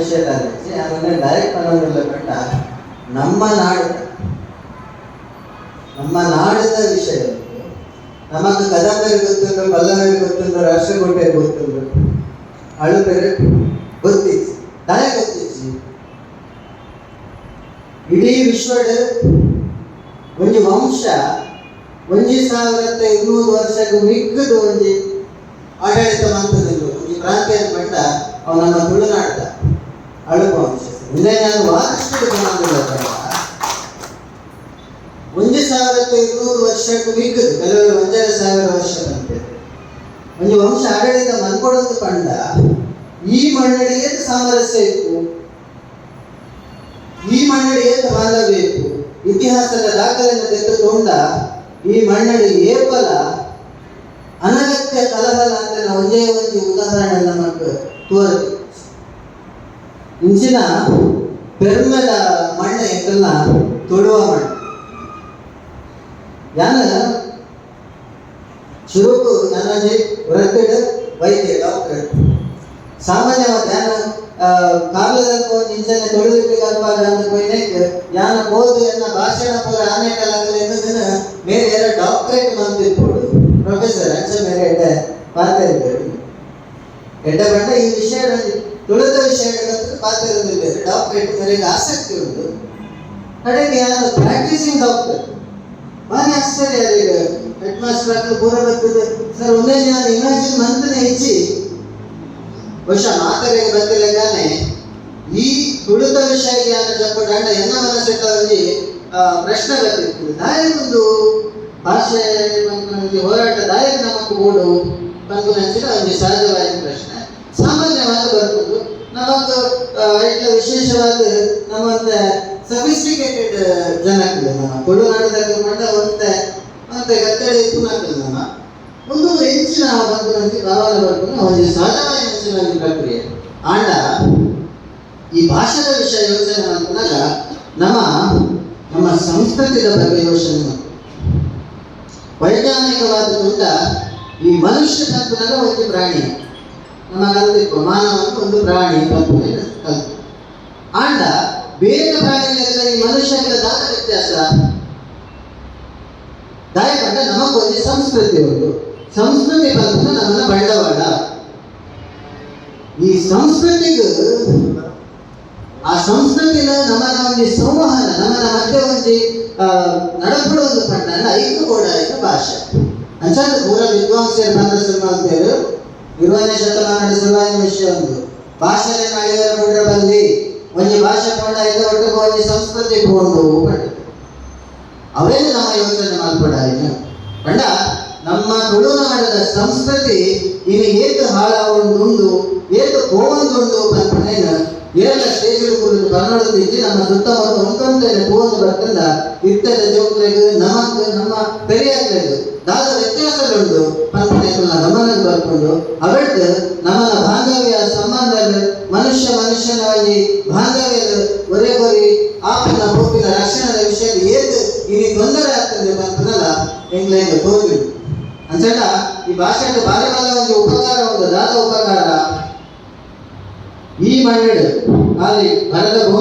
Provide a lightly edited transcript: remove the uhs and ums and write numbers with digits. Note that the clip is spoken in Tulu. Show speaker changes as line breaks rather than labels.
ವಿಷಯ ಅದನ್ನ ಡೈರೆಕ್ಟ್ ಪನ್ನೊಂದಿಲ್ಲ ಪಂಡ ನಮ್ಮ ನಾಡು, ನಮ್ಮ ನಾಡಿನ ವಿಷಯ. ನಮಕ್ ಕದಂಬರಿಗೆ ಗೊತ್ತುಂಡು, ಪಲ್ಲವರಿಗೆ ಗೊತ್ತುಂಡು, ರಾಷ್ಟ್ರಕೂಟರಿಗೆ ಗೊತ್ತುಂಡು, ಅಳುಪೆರು ಗೊತ್ತಿಚ್ಚಿ, ದಾಯ ಗೊತ್ತಿಚ್ಚಿ. ಇಡೀ ವಿಶ್ವಡ್ ಒಂಜಿ ವಂಶ 1200 ವರ್ಷಕ್ಕೆ ಮಿಕ್ಕದು ಒಂಜಿ ಆಡಳಿತ ಮಂತದಿಲ್ಲ ಒಂಜಿ ಪ್ರಾಂತ್ಯ ಪಂಡ ಅವು ನಮ್ಮ ತುಳುನಾಡ್ದ ಅಳುಪ ವಂಶ. ಇಂದೇ ನಾನು ವಾದಷ್ಟು ಪಂಡ 1200 ವರ್ಷಕ್ಕೆ ಮಿಕ್ಕದು, ಕೆಲವರು 1500 ವರ್ಷ ಬಂತೆ ಒಂಜಿ ವಂಶ ಆಡಳಿತ ಮನ್ಕೊಡೋದು ಪಂಡ ಈ ಮಣ್ಣಡಿ ಏತ್ ಸಾಮರಸ್ಯ ಇತ್ತು, ಈ ಮಣ್ಣಡಿ ಏತ್ ಬಾಂಧವ್ಯ ಇತ್ತು. ಇತಿಹಾಸದ ದಾಖಲೆಯನ್ನು ತೆಗೆದುಕೊಂಡ ಈ ಮಣ್ಣಡಿ ಏಪಲ ಅನಗತ್ಯ ಕಲಹಲ ಅಂತ ನಾವು ಒಂದೇ ಒಂದು ಉದಾಹರಣೆ ನಮಗೆ ತೋರತಿ. ಇಂಚಿನ ಪೆರ್ಮೆದ ಮಣ್ಣು ಎಂಕಲ್ನ ತುಳುವ ಮಣ್ಣು. ಯಾನ ಶುರುಕು ನಾನೊಂಜಿ ವೃತ್ತಿಡ್ ವೈದ್ಯ, ಡಾಕ್ಟರ್. ಸಾಮಾನ್ಯವಾದ ಯಾನ ಕಾರ್ಲದ ಇಂಚನೆ ತೊಳೆದಿಟ್ಟು ಕಲ್ಪಾಗ ಅಂತ ಪೋಯಿನೆಕ್ ಯಾನ ಬೋದು ಎನ್ನ ಭಾಷಣ ಪೂರ ಆನೇಟಲಾಗಲಿ ಎನ್ನುದನ್ನ ಮೇರೆ ಏರ ಡಾಕ್ಟರೇಟ್ ಮಂತಿಪ್ಪೋಡು, ಪ್ರೊಫೆಸರ್ ಅಂಚ ಮೇರೆ ಎಡ್ಡೆ ಪಾತೆರಿದ್ದಾರೆ. ಎಡ್ಡೆ ಪಂಡ ಈ ವಿಷಯ, ತುಳಿದ ವಿಷಯ ಪಾತೆರದಿಲ್ಲ. ಡಾಕ್ಟರೇಟ್ ಮೇರೆಗೆ ಆಸಕ್ತಿ ಉಂಟು. ಕಡೆಗೆ ಯಾನು ಪ್ರಾಕ್ಟೀಸಿಂಗ್ ಡಾಕ್ಟರ್. ಭಾರಿ ಆಶ್ಚರ್ಯ. ಈಗ ಹೆಡ್ ಮಾಸ್ಟರ್ ಆಗಲು ಪೂರ ಬರ್ತದೆ ಸರ್. ಒಂದೇ ನಾನು ಇಮ್ಯಾಜಿನ್ ಮಂತನೆ ಹೆಚ್ಚಿ ಬಹುಶಃ ಮಾತರಿಗೆ ಬರ್ತಿಲ್ಲಗಾನೆ ಈ ತುಳುತ ವಿಷಯ ಜ್ಞಾನ ಜಪ್ಪಡ ಎನ್ನ ಮನಸ್ಸಿಟ್ಟ ಒಂಜಿ ಪ್ರಶ್ನೆ ಬರ್ತಿತ್ತು, ದಾಯ ಒಂದು ಭಾಷೆ ಒಂಜಿ ಹೋರಾಟ ದಾಯಕ ನಮಕ್ ಬೋಡು ಪನ್ಪುನಂಚಿನ ಒಂಜಿ ಸಹಜವಾದ ಪ್ರಶ್ನೆ ಸಾಮಾನ್ಯವಾದ ಬರ್ಬೋದು ನಮಕ್. ಇಟ್ಲ ವಿಶೇಷವಾದ ನಮ್ಮಂತ ಸಫಿಸ್ಟಿಕೇಟೆಡ್ ಜನಕ್ಕಲು, ನಮ್ಮ ತುಳುನಾಡದಾಗ ಪಂಡ ಒಂತೆ ಒಂತೆ ಗತ್ತಡೆ ಇಪ್ಪುನಕಲು ನಮ್ಮ ಒಂದು ಹೆಚ್ಚಿನ ಬಂದು ಭಾವನೆ ಬರ್ಪುನ ಒಂಜಿ ಸಹಜವಾದ ಹೆಚ್ಚಿನ ಒಂಜಿ ಪ್ರಕ್ರಿಯೆ. ಆಂಡ ಈ ಭಾಷೆದ ವಿಷಯ ಯೋಚನೆ ಮಾಡ್ಕೊಂಡಾಗ ನಮ್ಮ ನಮ್ಮ ಸಂಸ್ಕೃತಿಯ ಬಗ್ಗೆ ಯೋಚನೆ ಮಾಡ್ತೀವಿ. ವೈಜ್ಞಾನಿಕವಾದ ಉಂಟ ಈ ಮನುಷ್ಯ ಪನ್ಪುನಗ ಒಂದು ಪ್ರಾಣಿ. ನಮ್ಮ ಕಲ್ತಿಪ್ಪ, ಮಾನವನು ಒಂದು ಪ್ರಾಣಿ ಪನ್ಪುನ ಕಲ್ತು. ಆಂಡ ಬೇರೆ ಪ್ರಾಣಿಗಳೆಲ್ಲ ಈ ಮನುಷ್ಯಗಳ ದಾದ ವ್ಯತ್ಯಾಸ? ದಾಯ ಪಂಡ ನಮಗೊಂದು ಸಂಸ್ಕೃತಿ ಉಂಟು. ಸಂಸ್ಕೃತಿ ಪನ್ಪುನ ನಮ್ಮನ್ನ ಬಂಡವಾಳ. ಈ ಸಂಸ್ಕೃತಿಗೆ, ಆ ಸಂಸ್ಕೃತಿನ ನಮ್ಮನ ಒಂಜಿ ಸಂವಹನ, ನಮ್ಮನ ಮಧ್ಯೆ ಒಂಜಿ ನಡಪಡೊಂದು ಪಂಡ ಐಕು ಬೋಡಾಯಿನ ಭಾಷೆ. ಅಂಚಾದ ಪೂರ ವಿದ್ವಾಂಸರು ಬಂದ ಶುರು ಅಂತೇಳಿ 20ನೇ ಶತಮಾನದ ಶುರುವಾಯಿನ ವಿಷಯ ಒಂದು ಭಾಷೆನ ಅಳಿಯರ ಬಿಡ್ರ ಬಲ್ಲಿ, ಒಂಜಿ ಭಾಷೆ ಪಂಡ ಐತ ಒಟ್ಟಿಗೆ ಒಂಜಿ ಸಂಸ್ಕೃತಿ ಪೋಂಡು ಪಂಡ. ಅವೇನು ನಮ್ಮ ಯೋಚನೆ ಮಲ್ಪಡಾಯಿನ ಪಂಡ ನಮ್ಮ ತುಳುನಾಡದ ಸಂಸ್ಕೃತಿ ಇನ್ನು ಏತು ಹಾಳಾವುಂಡು, ಏತು ಪೋವೊಂದುಂಡು ಪನ್ಪುನೇನು ಏರ್ಲ ಸ್ಟೇಜ್ ಕುರಿತು ಕನ್ನಡದ ನಮ್ಮ ಸುತ್ತಮುತ್ತ ಉಂಟಂತೇನೆ ಪೋವೊಂದು ಬರ್ತಂದ. ಇತ್ತದ ಜೋಕ್ಲೆಗ್, ನಮಕ್, ನಮ್ಮ ಪೆರಿಯಾಕ್ಲೆಗ್ ದಾದ ವ್ಯತ್ಯಾಸಗಳುಂಡು ಪನ್ಪುನೆ ಗಮನಕ್ಕೆ ಬರ್ಕೊಂಡು ಅವೆಟ್ ನಮ್ಮನ ಬಾಂಧವ್ಯ ಸಂಬಂಧ, ಮನುಷ್ಯ ಮನುಷ್ಯನ ಒಂಜಿ ಬಾಂಧವ್ಯದ ಒರೇ ಕೊರಿ ಆಪಿನ ಪೋಪಿನ ರಕ್ಷಣದ ವಿಷಯ ಏತ್ ಇನಿ ತೊಂದರೆ ಆಗ್ತದೆ ಪನ್ಪುನಲ್ಲ ಎಂಗ್ಲೆಂಗ್ ತೋಜುಂಡು. ಅಂಚಂಡ ಈ ಭಾಷೆಗೆ ಬಾರಿ ಬಾಲ ಒಂದು ಉಪಕಾರ ಉಂಟು. ದಾದ ಉಪಕಾರ? ಈ ಮಣ್ಣು ಅಲ್ಲಿ ಭರದ ಭೂಮಿ